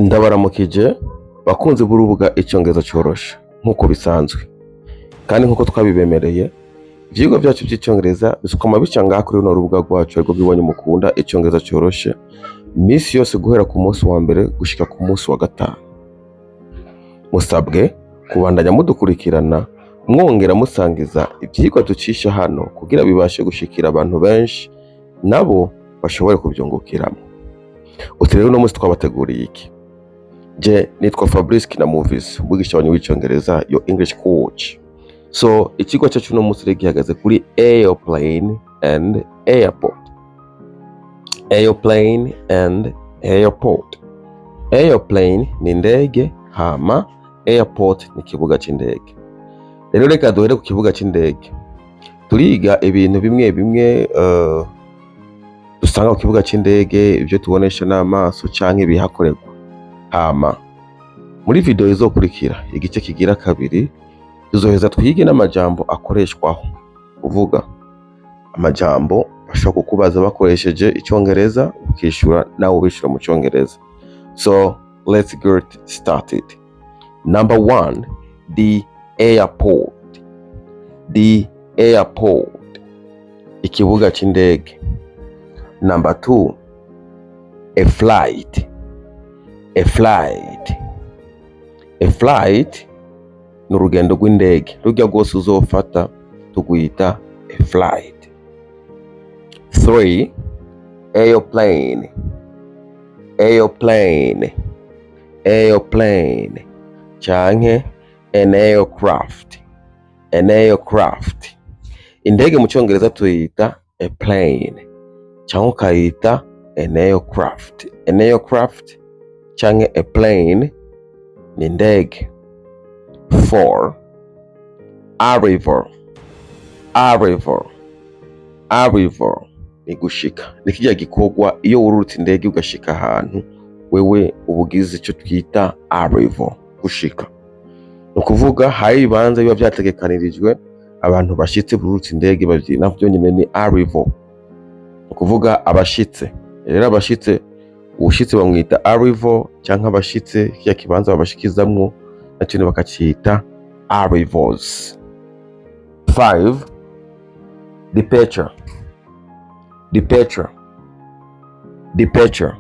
Ndabaramukije bakunzi b'urubuga Icongereza Coroshe. Nk'uko bisanzwe kandi nk'uko twabibemereye, ivyigwa vyacu vy'Icongereza bisukama bica ngaha kuri runo rubuga rwacu, ariko rw'iwanyu mukunda, Icongereza Coroshe, misi yose guhera ku munsi wa mbere gushika ku munsi wa gatanu. Musabwe kubandanya mudukurikirana, mwongera musangiza ivyigwa ducisha hano kugira bibashe gushikira abantu benshi, nabo bashobore kuvyungukiramwo. Uti rero uno munsi twabateguriye iki? Je nitwa Fabrice Kinamovies, umwigisha wanyu w'Icongereza, your English coach. So ikigo cyacu uno munsi rero gihagaze kuri airplane and airport. Airplane and airport. Airplane ni indege, hama airport ni ikibuga c'indege. Rero reka duhere ku kibuga c'indege. Turiga ibintu bimwe bimwe dusanga ku kibuga c'indege, ibyo tubonesha n'amaso canke ibihakorerwa. Hama muri video izokurikira, igice kigira kabiri, tuzoheza twige n'amajambo akoreshwaho, kuvuga amajambo bashobora kukubaza bakoresheje Icongereza, ukishura nawe ubishura mu Congereza. So let's get started. Number one, the airport. The airport, ikibuga c'indege. Number two, a flight. A flight. A flight ni urugendo rw'indege, rurya rwose uzofata tugwita a flight. Three, airplane. Airplane. Airplane canke an aircraft. An aircraft. Indege mu Congereza tuyita a plane canke ukayita an aircraft. An aircraft canke a plane ni indege. Four, arrival. Arrival. Arrival ni gushika, ni kirya gikorwa iyo wururutse indege ugashika ahantu, wewe uba ugize ico twita arrival, gushika. Ni ukuvuga hari ibibanza biba vyategekanirijwe abantu bashitse bururutse indege, navyo nyene ni arrival, ni ukuvuga abashitse. Rero abashitse, uwushitse bamwita arrival, canke abashitse kirya kibanza babashikizamwo naco nyene bakacita arrivals. Five, departure. Departure. Departure.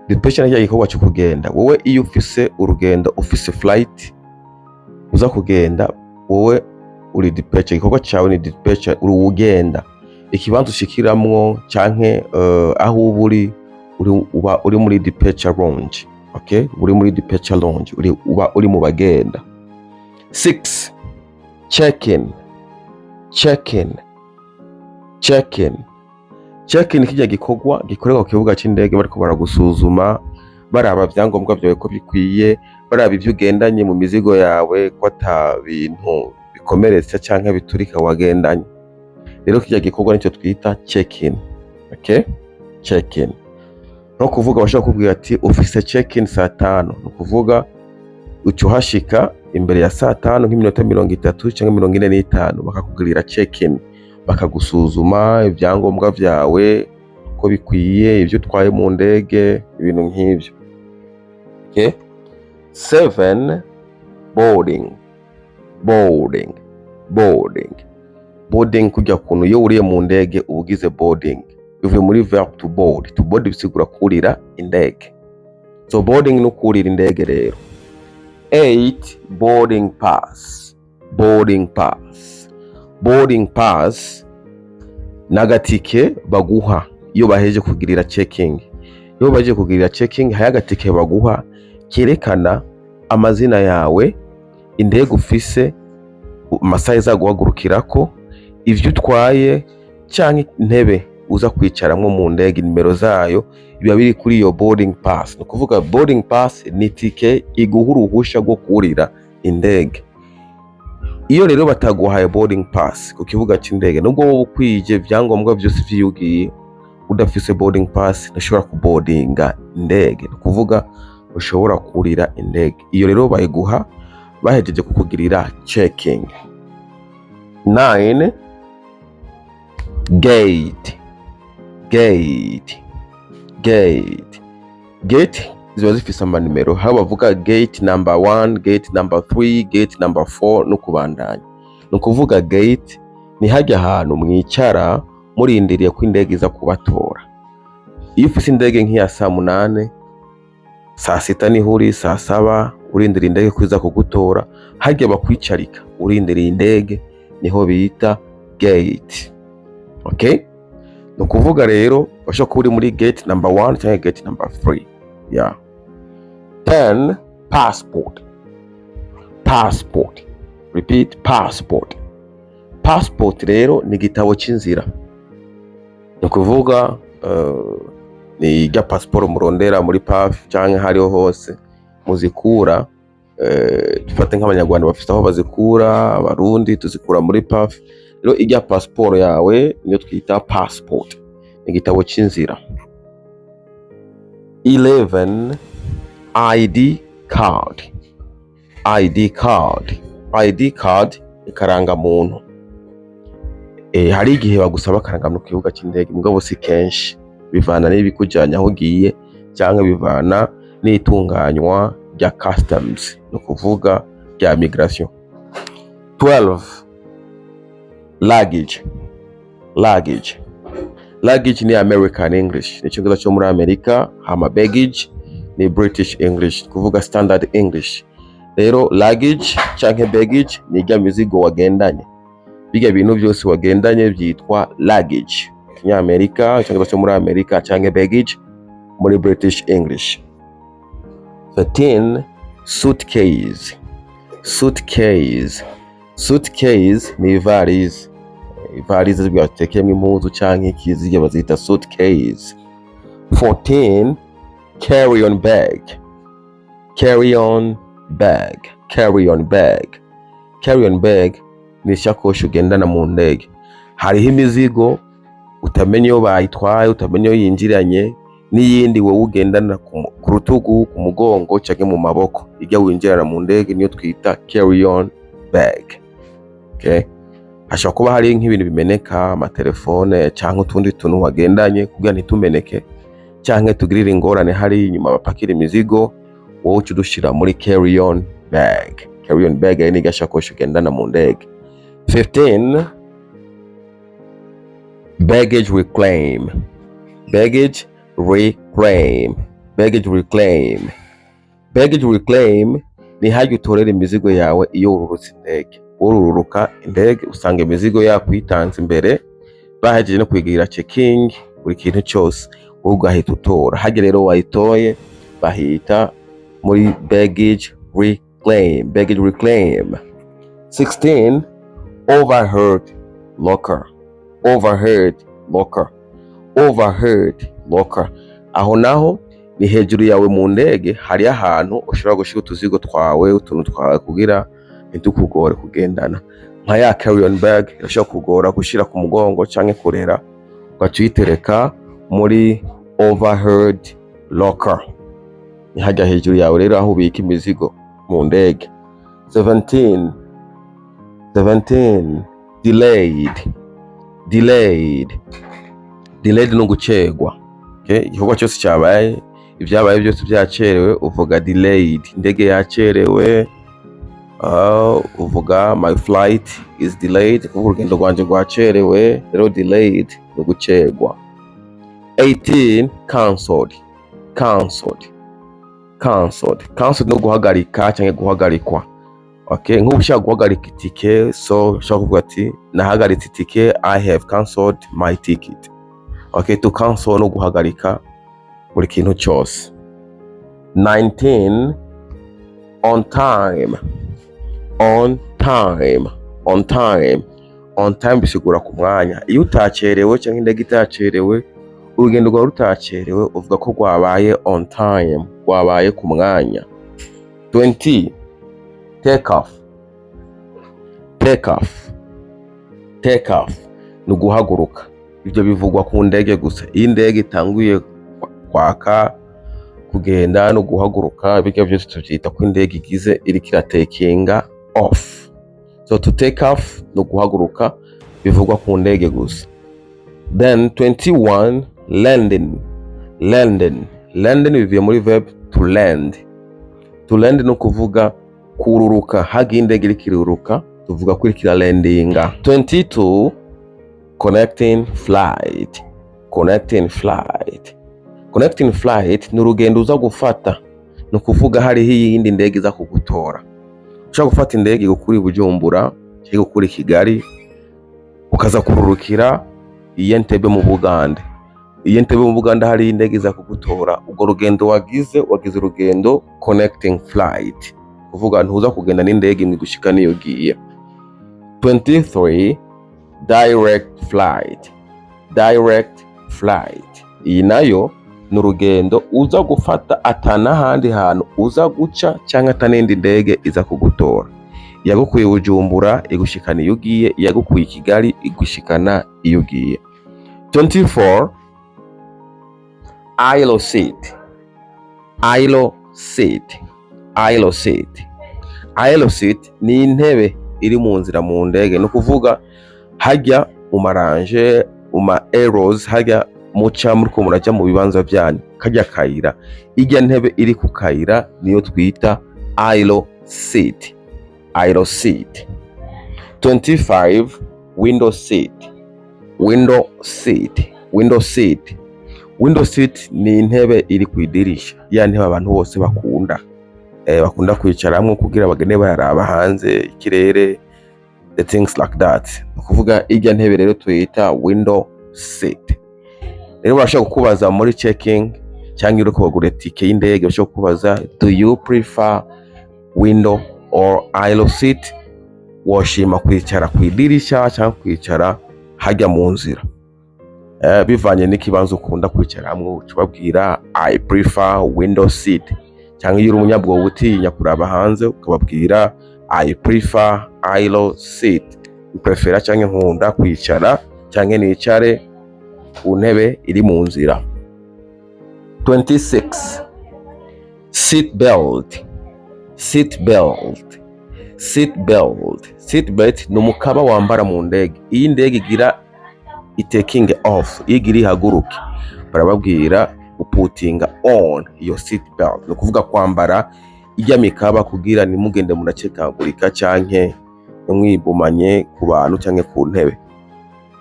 Departure ni kirya gikorwa co kugenda. Wowe iyo ufise urugendo, ufise flight uza kugenda, wowe uri departure, igikorwa cawe ni departure, uri uwugenda. Ikibanza ushikiramwo canke aho uba uri, uba uri muri departure lounge. Okay, uri muri departure lounge, uba uri mu bagenda. Six, check in. Check in. Check in. Check in, kirya gikorwa gikorerwa ku kibuga c'indege, bariko baragusuzuma, baraba vyangombwa vyawe ko bikwiye, baraba ivyo ugendanye mu mizigo yawe ko ata bintu bikomeretsa canke biturika wagendanye. Rero kirya gikorwa nico twita check in. Okay, check in no kuvuga bashobora kukubwira ati ufise check in saa 5, ni ukuvuga uca uhashika imbere ya saa 5 nk'iminota 30 canke 45, bakakugirira check in, bakagusuzuma ibyangombwa vyawe ko bikwiye, ibyo utwaye mu ndege, ibintu nk'ivyo. Okay, seven, boarding. Boarding. Boarding. Boarding, kurya kuntu iyo uriye mu ndege uba ugize boarding, bivuye muri verb to board. To board bisigura kurira indege. So boarding ni ukurira indege rero. Eight, boarding pass. Boarding pass. Boarding pass ni agatike baguha iyo baheje kugirira checking. Iyo baheje kugirira checking, hari agatike baguha kerekana amazina yawe, indege ufise, amasaha iza guhagurukirako, ivyo utwaye canke intebe uza kwicaramwo mu ndege, nimero zayo, biba biri kuri iyo boarding pass. Ni ukuvuga boarding pass ni itike iguha uruhusha rwo kurira indege. Iyo rero bataguhaye boarding pass ku kibuga c'indege, nubwo wowe ukwije ivyangombwa vyose vy'iyo ugiye, udafise boarding pass ntushobora kubodinga indege, ni ukuvuga ushobora kurira indege. Iyo rero bayiguha bahejeje kukugirira checking. Nine, gate. Gate. Gate. Gate ziba zifise amanimero, aho bavuga gate number 1, gate number 3, gate number 4 no kubandanya. Ni ukuvuga gate ni harya hantu mwicara murindiriye ko indege iza kubatora. Iyo ufise indege nk'iya saa 8, saa 6 niho uri, saa 7 urindiriye indege ko iza kugutora, harya bakwicarika urindiriye indege niho bita gate. Okay, ni ukuvuga rero bashobora kuba uri muri gate number 1 cyangwa gate number 3. Yeah. 10, passport. Passport, repeat, passport. Passport rero ni igitabo cy'inzira. Ni ukuvuga ni irya passport murondera muri PAF cyangwa hariho hose muzikura. Dufate nk'Abanyarwanda bafite aho bazikura, Abarundi tuzikura muri PAF. Rero irya passport yawe niyo twita passport, ni igitabo cy'inzira. 11, ID card. ID card, ID card ni karangamuntu. Hari igihe bagusaba akarangamuntu ku kibuga cy'indege, mugabo si kenshi, bivana n'ibikujyanye aho ugiye cyangwa bivana n'itunganywa rya customs, ni ukuvuga rya migration. 12, luggage. Luggage, luggage ni American English, ni icyongereza cyo muri Amerika. Hama baggage ni British English, ni kuvuga Standard English. Rero luggage canke baggage ni irya mizigo wagendanye. Birya bintu byose wagendanye byitwa luggage Kinyamerika, icyongereza cyo muri Amerika, canke baggage muri British English. 13, suitcase. Suitcase, suitcase ni ivarize. Ivarize batekeyemo impuzu canke iki, zirya bazita suitcase. 14, carry on bag. Carry on bag, carry on bag. Carry on bag ni ishakoshi ugendana mu ndege. Hariho imizigo utamenya iyo bayitwaye, utamenya iyo yinjiranye, n'iyindi wowe ugendana ku rutugu, ku mugongo canke mu maboko. Irya winjirana mu ndege niyo twita carry on bag. Okay? Hashobora kuba hari nk'ibintu bimeneka, amatelefone canke utundi tuntu wagendanye, kugira ntitumeneke canke tugirire ingorane hari inyuma bapakira imizigo, wowe uca udushira muri carry on bag. Carry on bag ni igashakoshi ugendana mu ndege. 15, baggage reclaim. Baggage reclaim, baggage reclaim. Baggage reclaim ni harya utorera imizigo yawe iyo wururutse indege. Ururuka indege usanga imizigo yakwitanze imbere, bahejeje no kuyigira checking, buri kintu cyose, wowe ugahita utora. Harya rero wayitoye bahita muri baggage reclaim. Baggage reclaim. 16, overhead locker. Overhead locker, overhead locker. Aho naho ni hejuru yawe mu ndege, hari ahantu ushobora gushira utuzigo twawe, utuntu twawe, kugira ntitukugore kugendana. Nka ya carry on bag irashobora kugora gushira ku mugongo canke kurera, ugaca uyitereka muri overhead locker. Ni hajya hejuru yawe rero aho ubika imizigo mu ndege. 17, 17, delayed. Delayed, delayed ni ugucerwa. Okay? Igikorwa cyose cyabaye, ibyabaye byose byacerewe, uvuga delayed. Indege yacerewe, uvuga "My flight is delayed", kuvuga urugendo rwanje rwacerewe. Rero delayed ni ugucerwa. 18, cancelled. Cancelled, cancelled. Cancelled no guhagarika cyangwa guhagarikwa. Okay, nk'ubu ushaka guhagarika itike, so ushobora kuvuga ati "Nahagaritse itike", "I have cancelled my ticket". Okay, to cancel no guhagarika buri kintu cyose. 19, on time. On time, on time. On time bisigura ku mwanya. Iyo utacerewe cyangwa indege itacerewe, urugendo rwawe rutacerewe, uvuga ko rwabaye on time, rwabaye ku mwanya. 20, take off. Take off, take off ni uguhaguruka. Ibyo bivugwa ku ndege gusa. Iyo indege itanguye kwaka, kugenda no guhaguruka, bijya byose tubyita ko indege igize iriko iratekinga off. So to take off ni uguhaguruka, bivugwa ku ndege gusa. Then 21, landing. Landing, landing bivuye muri verb to land. to land. To land ni ukuvuga kururuka. Hagiye indege iriko iruruka, tuvuga ko iriko iralandinga. 22, connecting flight. Connecting flight. Connecting flight ni urugendo uza gufata, ni ukuvuga hariho iyindi ndege iza kugutora. Ushobora gufata indege igukura i Bujumbura cyangwa igukura i Kigali, ukaza kururukira i Entebbe mu Bugande. Iyo Entebbe mu Buganda hari indege iza kugutora. Ubwo rugendo wagize urugendo connecting flight, kuvuga ntuza kugenda n'indege imwe gushika niyo ugiye. 23, direct flight. Direct flight, iyi nayo ni urugendo uza gufata atanahandi hantu uza guca cyangwa atanindi ndege iza kugutora. Iyagukuye Bujumbura igushikana iyo ugiye, iyagukuye i Kigali igushikana iyo ugiye. 24, aisle seat. Aisle seat. Aisle seat. Aisle seat ni intebe iri mu nzira mu ndege. Ni ukuvuga hajya mu ma lounge, mu ma aisles, hajya muca muriko muraja mu bibanza byanyu, kajya kayira, ijya ntebe iri ku kayira niyo twita aisle seat. Aisle seat. 25, window seat. Window seat. Window seat. Window seat ni intebe iri ku idirisha, ya ntebe abantu bose bakunda, bakunda kwicaramwo kugira bagende bararaba hanze ikirere, the things like that. Ni ukuvuga ijya ntebe rero tuyita window seat. Rero barashobora kukubaza muri checking cyangwa uriko bagura tike y'indege, bashobora kukubaza: "Do you prefer window or aisle seat?" Woshima kwicara ku idirisha cyangwa kwicara hajya mu nzira? Bivanye n'ikibanza ukunda kwicaramwo, uca ubabwira "I prefer window seat", cyangwa iyo uri umunyabwoba utinya kuraba hanze, ukababwira "I prefer aisle seat", prefera cyangwa nkunda kwicara cyangwa nicare ku ntebe iri mu nzira. 26, seat belt. Seat belt. Seat belt. Seat belt ni umukaba wambara mu ndege. Iyo indege igira itaking off, iyo igira ihaguruke, barababwira guputinga on iyo seat belt, ni ukuvuga kwambara ijya mikaba kugira ntimugende muracekagurika canke ntimwibumanye ku bantu canke ku ntebe.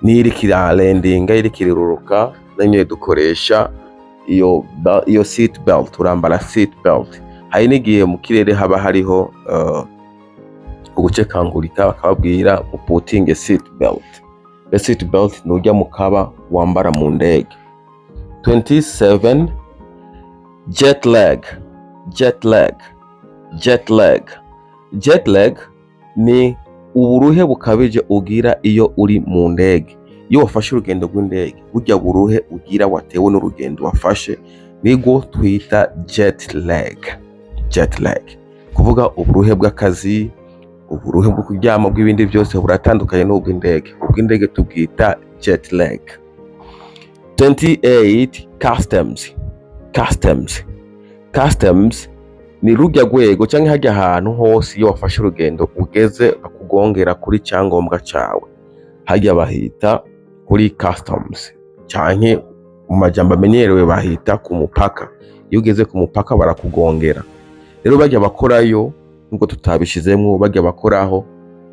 Niyo iriko iralandinga, iriko iriruruka, nanyene dukoresha iyo seat belt, urambara seat belt. Hari n'igihe mu kirere haba hariho ugucekangurika, bakababwira uputinge seat belt. The seat belt ni urya mukaba wambara mu ndege. 27, jet lag. Jet lag. Jet lag. Jet lag ni uburuhe bukabije ugira iyo uri mu ndege, iyo wafashe urugendo rw'indege. Burya buruhe ugira watewe n'urugendo wafashe nibwo twita jet lag. Jet lag, kuvuga uburuhe bw'akazi, uburuhe bwo kuryama, bw'ibindi byose, buratandukanye n'ubw'indege. Ubw'indege tubwita jet lag. 28, customs. Customs. Customs ni rurya rwego cyangwa hajya ahantu hose iyo wafashe urugendo ugeze bakugongera kuri cyangombwa cawe, hajya bahita kuri customs, canke mu majambo amenyerewe bahita ku mupaka. Iyo ugeze ku mupaka barakugongera. Rero bajya bakorayo, nubwo tutabishizemwo, bajya bakoraho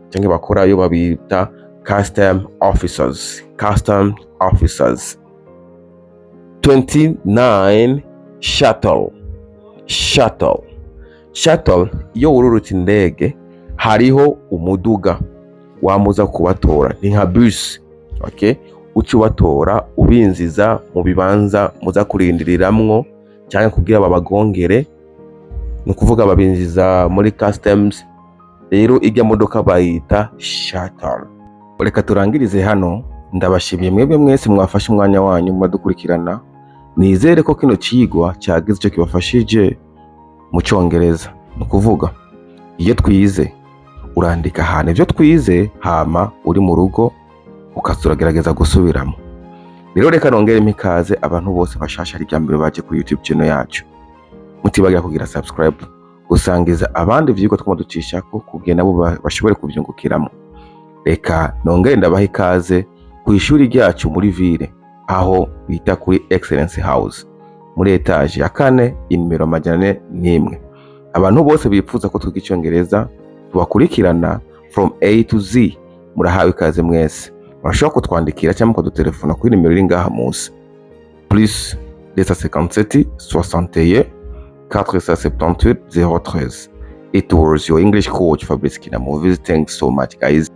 cyangwa bakorayo babita custom officers. Custom officers. 29, shuttle. Shuttle. Shuttle, iyo wururutse indege hariho umuduga wamuza kubatora, ni nka bus, okay? Uca ubatora ubinziza mu bibanza muza kurindiriramwo cyangwa kugira babagongere, ni ukuvuga babinjiza muri customs. Rero ijya modoka bayita shuttle. Reka turangirize hano. Ndabashimiye mwebwe mwese mwafashe umwanya wanyu mubadukurikirana. Nizere ko kino cigwa cyagize icyo kibafashije mu Cyongereza. Ni ukuvuga iyo twize, urandika ahantu ibyo twize, hama uri mu rugo ukaza uragerageza gusubiramo. Rero reka nongeremo ikaze abantu bose bashasha ari mbere baje kuri YouTube channel yacu. Mutibagira kugira subscribe, gusangiza abandi ivyigwa twuma ducishako kugira nabo bashobore kuvyungukiramo. Reka nongere ndabaha ikaze ku ishuri ryacu muri ville, aho bita kuri Excellence House. Muri étage ya kane, inimero 401. Abantu bose bifuza ko twiga icongereza, tubakurikirana from A to Z, murahawe ikaze mwese. Murashobora kutwandikira cyangwa mukadutelefona kuri nimero iri ngaha munsi: +257 61 478 013. It was your English coach, Fabrice Kinamovies. Thanks so much, guys.